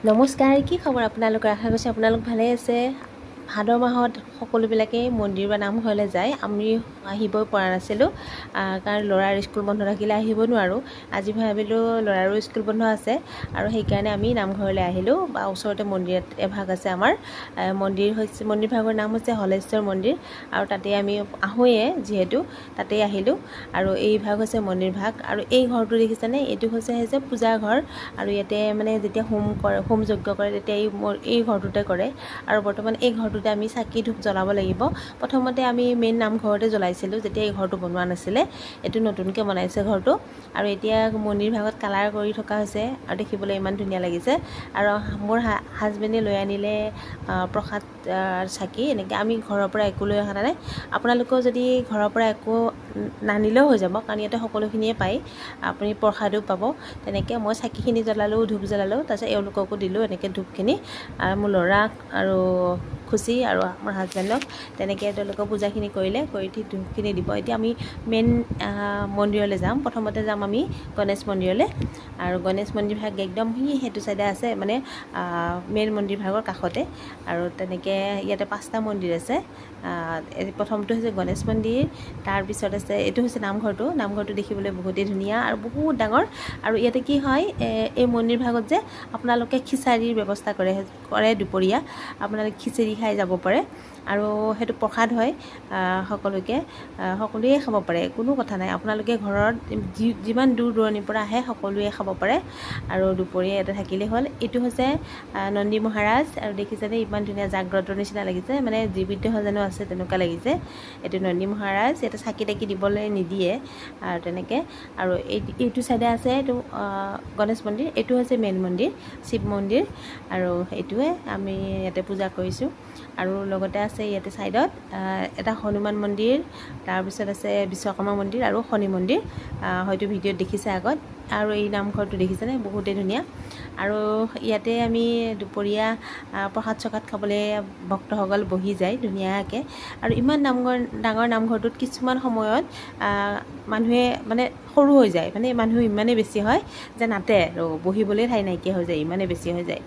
নমস্কাৰ, কি খবৰ আপোনালোকৰ? আশা কৰিছোঁ আপোনালোক ভালেই আছে। ভাদ মাহত সকলোবিলাকেই মন্দিৰ বা নামঘৰলৈ যায়। আমি আহিবই পৰা নাছিলোঁ, কাৰণ ল'ৰাৰ স্কুল বন্ধ থাকিলে আহিব নোৱাৰোঁ। আজি ভাবিলোঁ ল'ৰাৰো স্কুল বন্ধ আছে আৰু সেইকাৰণে আমি নামঘৰলৈ আহিলোঁ। বা ওচৰতে মন্দিৰত এভাগ আছে আমাৰ। মন্দিৰ হৈছে, মন্দিৰ ভাগৰ নাম হৈছে হলেশ্বৰ মন্দিৰ আৰু তাতে আমি আহোঁৱে যিহেতু তাতেই আহিলোঁ। আৰু এই ভাগ হৈছে মন্দিৰ ভাগ। আৰু এই ঘৰটো দেখিছেনে? এইটো হৈছে হৈছে পূজা ঘৰ। আৰু ইয়াতে মানে যেতিয়া হোম কৰে, হোম যজ্ঞ কৰে, তেতিয়া এই ঘৰটোতে কৰে। আৰু বৰ্তমান এই ঘৰটোতে আমি চাকি ধূপ জ্বলাব লাগিব। প্ৰথমতে আমি মেইন নামঘৰতে জ্বলাইছিলোঁ, যেতিয়া এই ঘৰটো বনোৱা নাছিলে। এইটো নতুনকৈ বনাইছে ঘৰটো। আৰু এতিয়া মন্দিৰ ভাগত কালাৰ কৰি থকা হৈছে আৰু দেখিবলৈ ইমান ধুনীয়া লাগিছে। আৰু মোৰ হাজবেণ্ডে লৈ আনিলে প্ৰসাদ, চাকি। এনেকৈ আমি ঘৰৰ পৰা একো লৈ অহা নাই। আপোনালোকেও যদি ঘৰৰ পৰা একো নানিলেও হৈ যাব, কাৰণ ইয়াতে সকলোখিনিয়ে পায়, আপুনি প্ৰসাদো পাব। তেনেকৈ মই চাকিখিনি জ্বলালোঁ, ধূপ জ্বলালোঁ, তাৰপিছত এওঁলোককো দিলোঁ এনেকৈ ধূপখিনি। আৰু মোৰ ল'ৰাক আৰু খুচি আৰু মোৰ হাজবেণ্ডক তেনেকৈ তেওঁলোকৰ পূজাখিনি কৰিলে, কৰি উঠি ধূপখিনি দিব। এতিয়া আমি মেইন মন্দিৰলৈ যাম। প্ৰথমতে যাম আমি গণেশ মন্দিৰলৈ। আৰু গণেশ মন্দিৰ ভাগ একদম সেইটো চাইডে আছে, মানে মেইন মন্দিৰ ভাগৰ কাষতে। আৰু তেনেকৈ ইয়াতে 5টা মন্দিৰ আছে। প্ৰথমটো হৈছে গণেশ মন্দিৰ, তাৰপিছত আছে এইটো হৈছে নামঘৰটো। নামঘৰটো দেখিবলৈ বহুতেই ধুনীয়া আৰু বহুত ডাঙৰ। আৰু ইয়াতে কি হয়, এই মন্দিৰ ভাগত যে আপোনালোকে খিচাৰীৰ ব্যৱস্থা কৰে দুপৰীয়া, আপোনালোকে খিচিৰি খাই যাব পাৰে। আৰু সেইটো প্ৰসাদ হয়, সকলোকে, সকলোৱে খাব পাৰে, কোনো কথা নাই। আপোনালোকে ঘৰত যিমান দূৰ দূৰণিৰ পৰা আহে সকলোৱে খাব পাৰে। আৰু দুপৰীয়া ইয়াতে থাকিলেই হ'ল। এইটো হৈছে নন্দী মহাৰাজ। আৰু দেখিছেনে ইমান ধুনীয়া জাগ্ৰতৰ নিচিনা লাগিছে, মানে জীৱিত জানো আছে তেনেকুৱা লাগিছে। এইটো নন্দী মহাৰাজ। ইয়াতে চাকি তাকি দিবলৈ নিদিয়ে আৰু তেনেকৈ। আৰু এইটো চাইডে আছে এইটো গণেশ মন্দিৰ। এইটো হৈছে মেইন মন্দিৰ, শিৱ মন্দিৰ। আৰু এইটোৱে আমি ইয়াতে পূজা কৰিছোঁ। আৰু লগতে আছে ইয়াতে ছাইডত এটা হনুমান মন্দিৰ, তাৰপিছত আছে বিশ্বকৰ্মা মন্দিৰ আৰু শনি মন্দিৰ। হয়তো ভিডিঅ'ত দেখিছে আগত। আৰু এই নামঘৰটো দেখিছেনে? বহুতেই ধুনীয়া। আৰু ইয়াতে আমি দুপৰীয়া প্ৰসাদ চসাদ খাবলৈ ভক্তসকল বহি যায় ধুনীয়াকৈ। আৰু ইমান নামঘৰ ডাঙৰ নামঘৰটোত কিছুমান সময়ত মানুহে মানে সৰু হৈ যায়, মানে মানুহ ইমানেই বেছি হয় যে নাতে আৰু বহিবলৈ ঠাই নাইকিয়া হৈ যায়, ইমানেই বেছি হৈ যায়।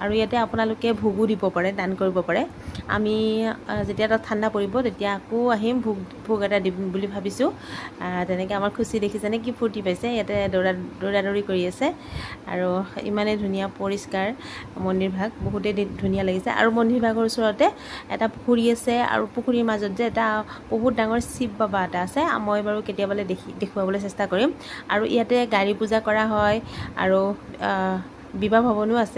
আৰু ইয়াতে আপোনালোকে ভোগো দিব পাৰে, দান কৰিব পাৰে। আমি যেতিয়া তাত ঠাণ্ডা পৰিব তেতিয়া আকৌ আহিম, ভোগ এটা দিম বুলি ভাবিছোঁ। তেনেকৈ আমাৰ খুচি দেখিছেনে কি ফূৰ্তি পাইছে, ইয়াতে দৌৰা দৌৰা দৌৰি কৰি আছে। আৰু ইমানেই ধুনীয়া পৰিষ্কাৰ মন্দিৰ ভাগ, বহুতেই ধুনীয়া লাগিছে। আৰু মন্দিৰ ভাগৰ ওচৰতে এটা পুখুৰী আছে আৰু পুখুৰীৰ মাজত যে এটা বহুত ডাঙৰ শিৱ বাবা এটা আছে। মই বাৰু কেতিয়াবালৈ দেখুৱাবলৈ চেষ্টা কৰিম। আৰু ইয়াতে গাড়ী পূজা কৰা হয় আৰু বিবাহ ভৱনো আছে।